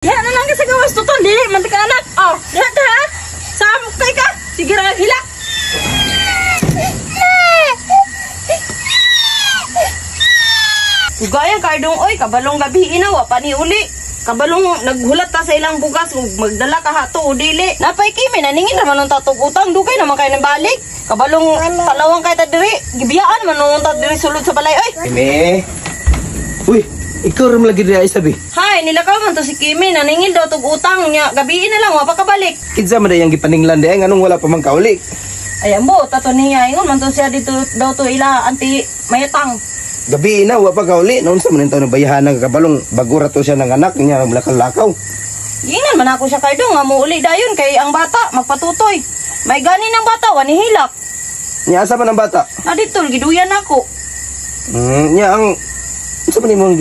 Diha na lang ka sa gawas tuton, dili man ka anak. Oh, diha ta ha. Samok kay ka. Sige ra hilak. Ugayang kardong oy, kabalong gabi ina wa pa ni uli. Kabalong naghulat ta sa ilang bugas ug magdala ka hato o dili. Napay kimi naningin ra man tatog utang, dugay naman kay nang balik. Kabalong talawang kay ta diri, gibiyaan man nung ta diri sulod sa balay oy. Kimi. Uy, ikaw ram lagi diri sabi. Hay, nilakaw man to si Kimi, naningil daw tog utang niya. Gabiin na lang wa pa kabalik. Kinsa man day ang gipaninglan day nganong wala pa man kauli? Ay ambo, tato niya ingon man to siya dito daw to ila anti mayatang. Gabi na wa pa kauli, noon sa man taon bayahan ng kabalong bago ra to siya ng anak niya maglakaw-lakaw. Ginan man ako siya kardo nga muuli dayon kay ang bata magpatutoy. May gani ng bata wa ni hilak. Nya asa man ang bata? Na dito giduyan ako. Nya ang unsa man imong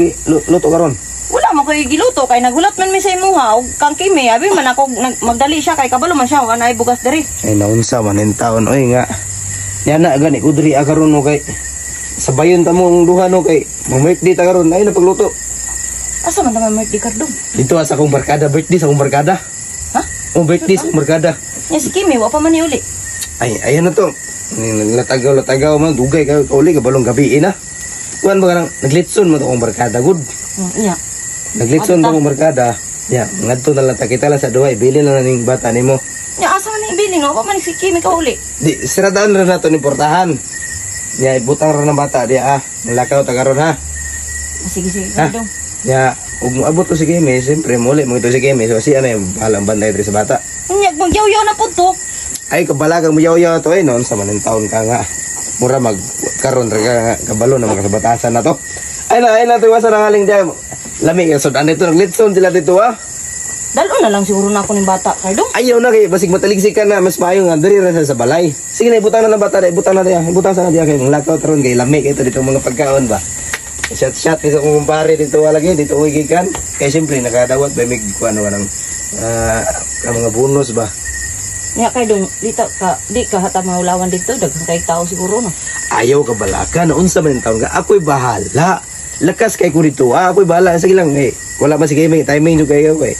luto karon? Wala man koy giluto kay nagulat man mi sa imuha og kang Kimi abi man ako magdali siya kay kabalo man siya wa naay bugas diri. Ay naunsa man in taon oy nga. Nya na gani ko diri karon no kay sabayon ta mo ang duha no kay mo birthday ta karon ay na pagluto. Asa man ta may birthday kardo? Dito sa akong barkada, birthday sa akong barkada. Ha? Oh, birthday sa akong barkada. Nya si Kimi wa pa man ni uli. Ay ayan na to. Latagaw man dugay kayo uli kabalong gabi na. Kuan ba kanang naglitson mo to akong barkada gud. Iya. Naglitson to akong barkada. Ya, ngadto na lang ta kita lang sa duha, ibilin na lang ning bata nimo. Nya asa man ni ibilin wa pa man si Kimi ka uli. Di siradaan ra nato ni portahan. Ya, ibutang ra ng bata diya ah. Lakaw ta karon ha. Sige sige Ha? kardo. Ya, ug moabot to si Kimi, siyempre muli mo ito si Kimi. So siya na yung bahalang bantay diri sa bata. Unya magyaw-yaw na pud to. Ay kabalagang muyaw-yaw to eh noon sa maning taon ka nga. Mura mag karon ra ka nga kabalo na mga kabatasan na to. Ay na tuwasan ang haling diya. Lami ka sudan dito naglitson sila dito ah. Dalon na lang siguro na ako ning bata kardo. Ayaw na kay basig mataligsik ka na mas maayo nga diri ra sa balay. Sige na ibutang na lang bata, ibutang na diya, ibutang sa na diya kay lakaw taron kay lami kay dito mga pagkaon ba. Shot shot ni sa akong kumpare dito wala lagi dito uwi gikan. Kay siyempre nakadawat ba mig kuan ano ng ang mga bonus ba. Nya kay dong dito ka di ka hata maulawan dito daghan kay tao siguro no. Ayaw ka balaka na unsa man taon ka ako'y bahala. Lakas kay ko dito ah, ako'y bahala sige lang eh. Wala man sige may timing jud kayo kay.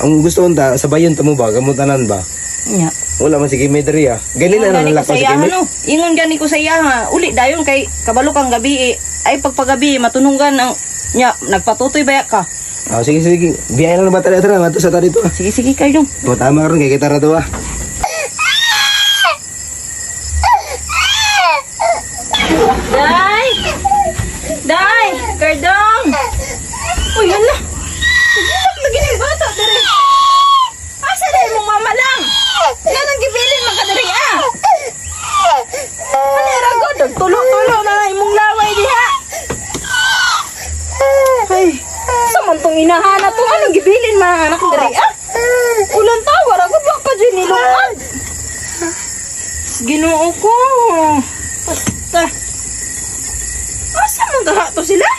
Ang gusto unta sabayon ta mo ba gamutanan ba? Nya. Wala man sige may diri ah. Ganin na lang ko lakaw sa si iya Kimi. no. Ingon gani ko sa iya nga uli dayon kay kabalo kang gabi eh. Ay pagpagabi matununggan ang nya nagpatutoy baya ka. Ah, sige sige. Biyay lang bata dito ngadto sa ta dito. ah. Sige sige kay dong. Tama karon kay kita ra to ah. Day! Day! Kardong! Uy, hala! Nagilak na gini bata, dere! Asa dahil mong mama lang? Nga nang gibilin man ka dere, ah! Halera ko, nagtulo-tulo na nga imong laway diha! Ay, sa man tong inahana to, anong gibilin mga anak dere, ah? Ulan tawa, rago ba pa dyan nilungag? Ginoo ko! Basta! Asa man kaha to sila?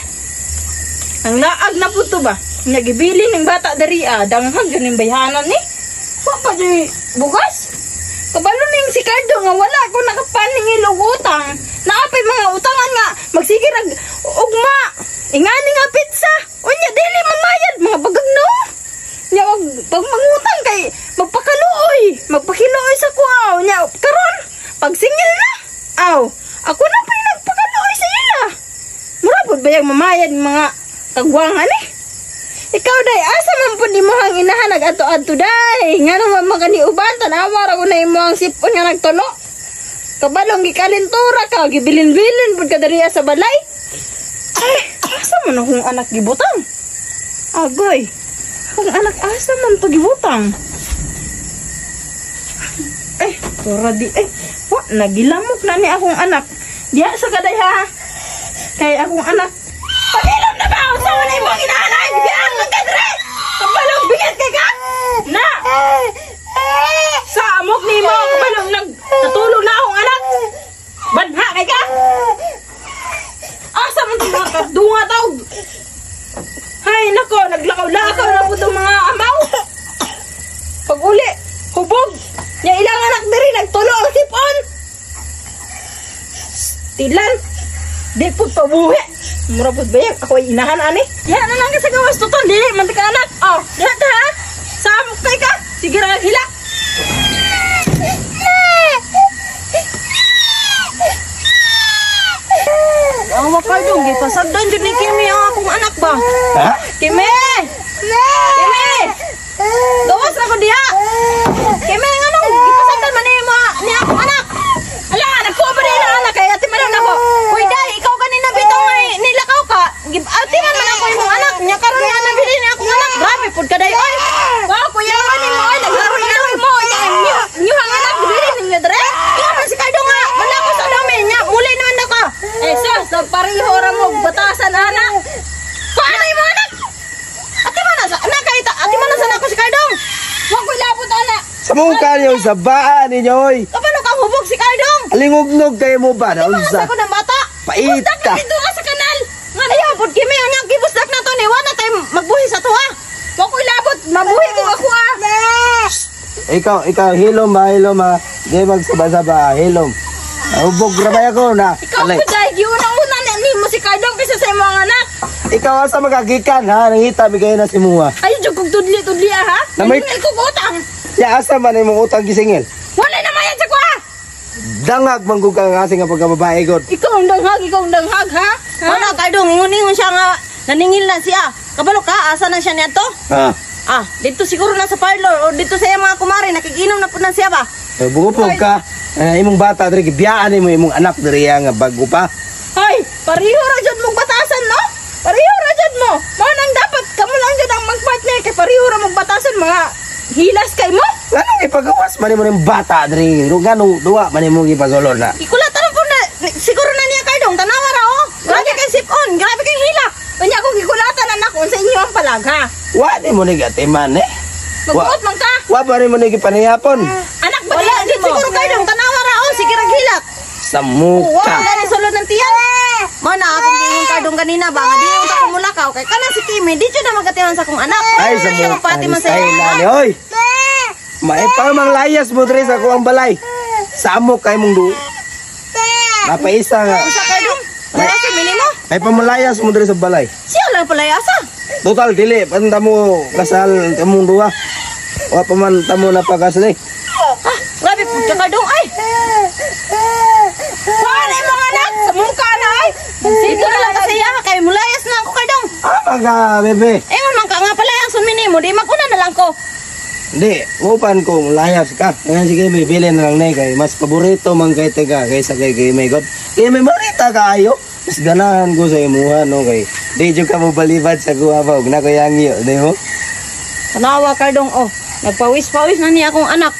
Ang laag na po to ba? Nagibilin ng bata dari ah, danghag yun yung bayhanan ni. Wa pa di bugas. Kabalo ning si Cardo nga wala ko nakapaningil og utang. Naapay mga utangan nga magsige rag ugma. Ingani nga pizza. Unya dili man mayad mga bagag no. Nya og pag mangutang kay magpakaluoy, magpakiluoy sa kuha. Unya karon pagsingil na. Aw, ako na pa nagpakaluoy sa ila. Mura pud bayag mamayad mga kagwangan eh. Ikaw day, asa man pud imong inahan nag-adto-adto day. Ngano man man kani uban tan-awa ra ko na imong sipon nga nagtulo. Kabalong gikalintura ka, gibilin-bilin pud ka diri sa balay. Ay, asa man akong anak gibutang? Agoy. Akong anak asa man to gibutang? Ay, tura di ay. Wa nagilamok na ni akong anak. Diha sa kaday ha. Kay akong anak. Pagilom na ba? Unsa man imong inahanay? Biyaan man ka diri! Kabalong bigat kay ka! Na! Sa amok nimo kabalong nagtatulog na akong anak. Banha kay ka! Asa man tong mga kadunga tawg? Hay nako, naglakaw-lakaw na po tong mga amaw. Pag uli, hubog. Nya ilang anak diri nagtulo ang sipon. Tilan. Di po pabuhi. Mura pud ba ako ay inahan ani. Diha na lang ka sa gawas tuton dili man ka anak. Oh, diha ta ha. Samok kay ka. Sige ra hilak. Awa ka dong, gipasagdan jud ni Kimi ang akong anak ba? Ha? Kimi! Kimi! Gawas na ko diha! Kimi, nga nung gipasagdan man ni mo ni akong anak? Ala, nagkuha ba din ang anak kay ate man ako. Hoy day, ikaw ganina bitaw nga nilakaw ka. Atiman man ako imong anak. Nya karon nga nabili ni akong anak. Grabe pud ka day oy. Wow, kuyawan nimo oy, nagharoy-haroy mo. Nya inyo ang anak dili ninyo dre. Ikaw man si Cardo nga, wala ko sa dami nya, muli naman na ka. Eh sus, nagpareho ra mo batasan ana. Paano imong anak? Ate man na sa anak kay ate man na sa nako si Cardong. Wa ko'y labot ana. Sa mukha niyo, sa baan ninyo, oy. Kabalo kang hubog si Cardong. Alingugnog kayo mo ba? Di ba Naunsa? sa ko ng bata? Paita. Busdak na dito ka sa kanal. Nga ayaw pud kimi unya gibusdak na to ni wa na tay magbuhi sa tuwa. Wa ko'y labot, mabuhi ko ako ah. Ikaw, hilom ba, hilom ha. Di magsaba-saba, hilom. Hubog ra ba ako na? Ikaw Alay. po dahil giuna-una na nimo si Cardong kaysa sa imong anak. Ikaw asa magagikan ha, nangita mi kayo na si Mua. Ay jud kog tudli-tudli ah ha. Na may- Naningil ko og utang. Ya asa man imong utang gisingil. Wala na mayad sa kuha. Dangag man gud ka nga nga pagkababae god. Ikaw ang danghag, ikaw ang danghag ha. Wala Cardong, ingon-ingon siya nga naningil na siya. Kabalo ka, asa na siya niadto? Ha. Ah, dito siguro na sa parlor o dito sa iyang mga kumare, nakikinom na po na siya ba? Eh, bugupog ka. Eh, imong bata diri gibiyaan nimo imong anak diri nga bago pa. Hoy, pareho ra jud mong batasan no? Pareho ra jud mo. Mao nang dapat kamo lang jud ang magpartner kay pareho ra mong batasan mga hilas kay mo. Nganong ipagawas man nimo ning bata diri? Nganong duwa man nimo gipasulod na? Ikulatan po na, siguro na niya Cardong, tanawa ra oh. Grabe kay sip-on, grabe kay hilak. Unya kung gikulatan anak unsa inyo ang palag ha. Wa nimo ni gatiman eh. Wa, Magbuot man ka. wa pa nimo ni gipanihapon. Anak ba Wala, nila di siguro Cardong, tanawa ra oh, sige rag hilak. Sa Wa muka. na sulod ng tiyan. Mo na akong giingon Cardong kanina ba nga di yung ta kumulakaw kay kana si Kimi, di jud na magatiman sa akong anak. Ay, sa siya muka. magpati man sa Ay, iyang anak. lani, oy. Maipamang layas mo diri sa kuang balay. Samok kay mong du. Napaisa nga. Unsa Cardong? Wala kay minimo. Ay pamulayas mo diri sa balay. Siya lang pala asa. Total dili panta mo kasal kamong duha. Wa pa man tamo na pakasal eh. Ah, grabe pud ka Cardong ay. Kuan imong anak sa mukha na ay. Dito na lang kasi iya kay mulayas na ako Cardong. Ah, ka bebe. Ingon man ka nga pala ang suminimo, di maguna na lang ko. Hindi, upan ko layas ka. Ngayon sige, may bilin na lang na kay mas paborito man kay tega kaysa kay Gimay God. Kay may marita kaayo. Mas ganahan ko sa imuha no kay di jud ka mo balibad sa kuha ba og na ko yangyo, di mo? Tanawa Cardong oh. Nagpawis-pawis na niya akong anak.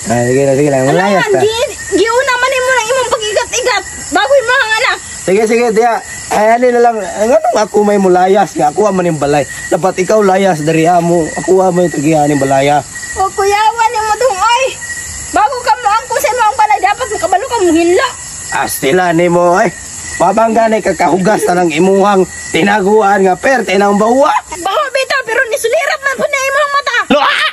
Ah, sige na, sige lang, mulayas Alangan, ta. giuna man nimo ng imong pag-igat-igat bago imong anak. Sige, sige, diya. Ay, ano na lang, nganong ako may mulayas nga, ako man yung balay. Dapat ikaw layas, dari mo, ako mo yung tagihan yung balaya. O kuyawan nimo dong oy. Bago ka mo angko sa imong balay dapat makabalo ka muhinla. Astila ni mo, ay. Wabang gani kakahugas na ng imuhang tinaguan nga perte ng bawa. Baho bitaw pero nisulirap man pud na imong mata. Loa!